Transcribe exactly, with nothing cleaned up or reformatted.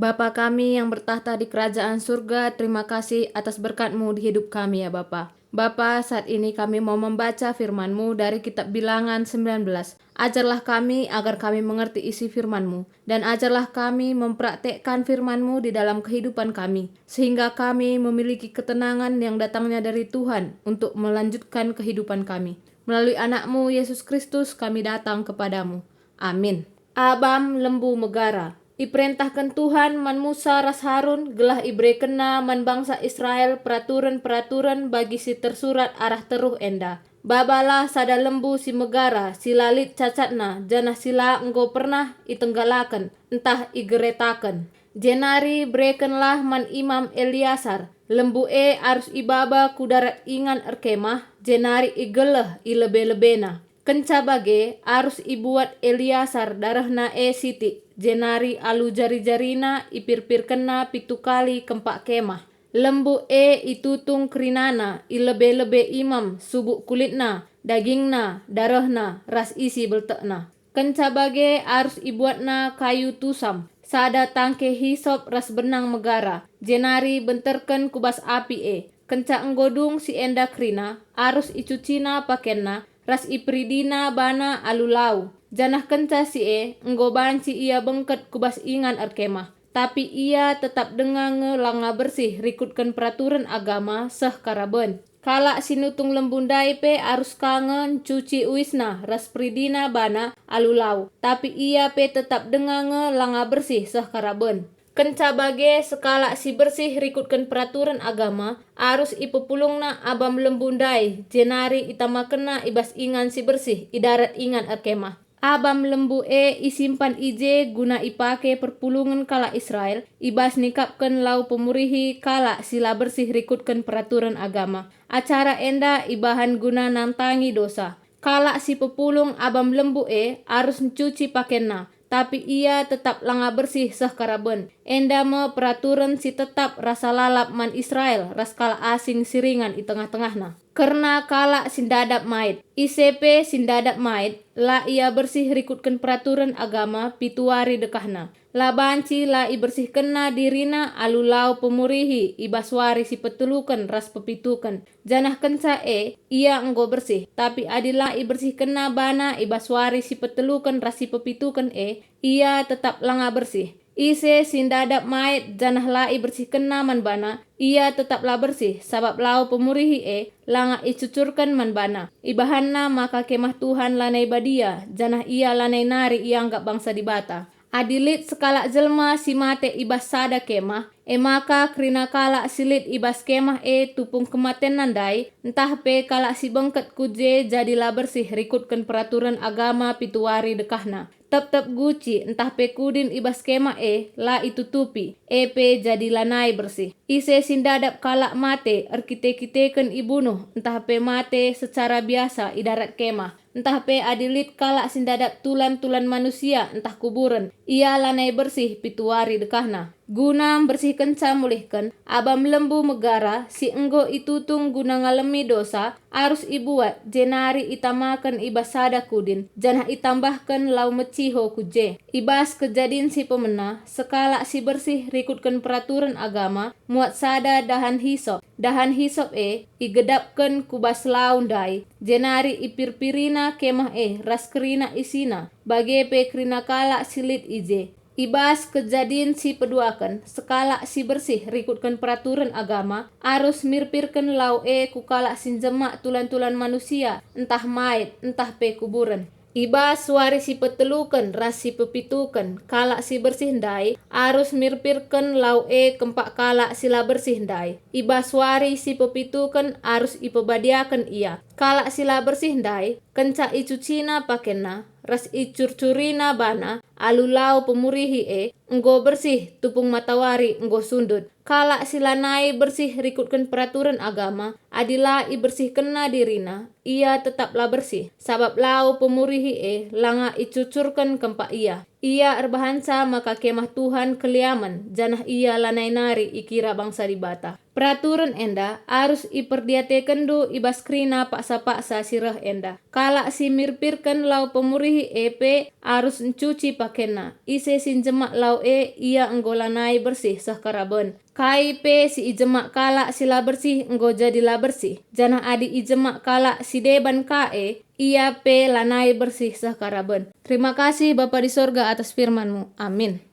Bapa kami yang bertahta di kerajaan surga, terima kasih atas berkat-Mu di hidup kami, ya Bapa. Bapa, saat ini kami mau membaca firman-Mu dari kitab Bilangan sembilan belas. Ajarlah kami agar kami mengerti isi firman-Mu, dan ajarlah kami mempraktekkan firman-Mu di dalam kehidupan kami, sehingga kami memiliki ketenangan yang datangnya dari Tuhan untuk melanjutkan kehidupan kami. Melalui Anak-Mu, Yesus Kristus, kami datang kepada-Mu. Amin. Abam lembu megara. Iperentahken Tuhan man Musa ras Harun gelah iberekenna man bangsa Israel peraturen-peraturen bagi si tersurat arah teruh enda. Babalah sada lembu si megara si la lit cacatna janah si la enggo pernah itenggalaken ntah igeretaken. Jenari berekenlah man Imam Eleasar. Lembu e arus ibaba ku darat ingan erkemah, jenari igeleh i lebe-lebena. Kenca bage, arus ibuat Eleasar darehna e sitik, jenari alu jari-jarina ipirpirkenna pitu kali kempak kemah. Lembu e itutung kerinana i lebe-lebe imam, subuk kulitna, dagingna, darehna, ras isi beltekna. Kenca bage arus ibuatna kayu tusam, sada tangke hisop ras benang megara, jenari benterken ku bas api e. Kenca enggo dung si enda kerina, arus icucina pakenna, ras iperidina bana alu lau, janah kenca si e enggo banci ia bengket ku bas ingan erkemah. Tapi ia tetap denga nge langa bersih rikutken peraturen agama seh karaben. Kalak si nutung lembu ndai pe arus ka nge ncuci uisna ras peridina bana alu lau, tapi ia pe tetap denga nge langa bersih seh karaben. Kenca bage sekalak si bersih rikutken peraturen agama arus ipepulungna abam lembu ndai, jenari itamakenna i bas ingan si bersih i darat ingan erkemah. Abam lembu e isimpan i je guna ipake perpulungen kalak Israel i bas nikapken lau pemurihi kalak si la bersih rikutken peraturen agama. Acara enda ibahan guna nantangi dosa. Kalak si pepulung abam lembu e arus ncuci pakenna, tapi ia tetap langa bersih seh karaben. Enda me peraturen si tetap rasa lalap man Israel ras kalak asing si ringan i tengah-tengahna. Kerna kalak si ndadap mait. Ise pe si ndadap mait, la ia bersih rikutken peraturen agama pitu wari dekahna. La banci la ibersihkenna dirina alu lau pemurihi i bas wari si peteluken ras pepituken, janah kenca e ia enggo bersih. Tapi adi la ibersihkenna bana i bas wari si peteluken ras si pepituken e, ia tetap langa bersih. Ise si ndadap mait janah la ibersihkenna man bana, ia tetap la bersih, sabap lau pemurihi e langa icucurken man bana. Ibahanna maka Kemah Tuhan lanai badia, janah ia lanai nari ianggap bangsa Dibata. Adi lit sekalak jelma si mate i bas sada kemah, e maka kerina kalak si lit i bas kemah e tupung kematenna ndai, ntah pe kalak si bengket ku je jadi la bersih rikutken peraturen agama pitu wari dekahna. Tep-tep guci ntah pe kudin i bas kemah e la itutupi, e pe jadi lanai bersih. Ise si ndadap kalak mate erkite-kiteken ibunuh ntah pe mate secara biasa i darat kemah, ntah pe adi lit kalak si ndadap tulan-tulan manusia ntah kuburen, ia lanai bersih pitu wari dekahna. Guna mbersihkenca mulihken, abam lembu megara si enggo itutung guna ngalemi dosa arus ibuat, jenari itamaken i bas sada kudin, janah itambahken lau meciho ku je. I bas Kejadin si pemena, sekalak si bersih rikutken peraturen agama muat sada dahan hisop. Dahan hisop e igedapken ku bas lau ndai, jenari ipirpirina kemah e ras kerina isina, bage pe kerina kalak si lit i je. I bas Kejadin si peduaken, sekalak si bersih rikutken peraturen agama arus mirpirken lau e ku kalak si njemak tulan-tulan manusia, ntah mait, ntah pe kuburen. I bas wari si peteluken ras si pepituken, kalak si bersih ndai arus mirpirken lau e kempak kalak si la bersih ndai. I bas wari si pepituken arus ipebadiaken ia. Kalak si la bersih ndai, kenca icucina pakenna, ras icurcurina bana alu lau pemurihi e, enggo bersih tupung matawari enggo sundut. Kalak si lanai bersih rikutken peraturen agama, adi la ibersihkenna dirina, ia tetap la bersih, sabap lau pemurihi e langa icucurken kempak ia. Ia erbahanca maka Kemah Tuhan keliamen, janah ia lanai nari ikira bangsa Dibata. Peraturen enda arus iperdiatekenndu i bas kerina paksa-paksa si reh enda. Kalak si mirpirken lau pemurihi e pe arus ncuci pakenna. Ise si njemak lau e, ia enggo lanai bersih seh karaben. Kai pe si ijemak kalak si la bersih enggo jadi la bersih, janah adi ijemak kalak si deban ka e, ia pe lanai bersih seh karaben. Terima kasih, Bapa di sorga, atas firman-Mu. Amin.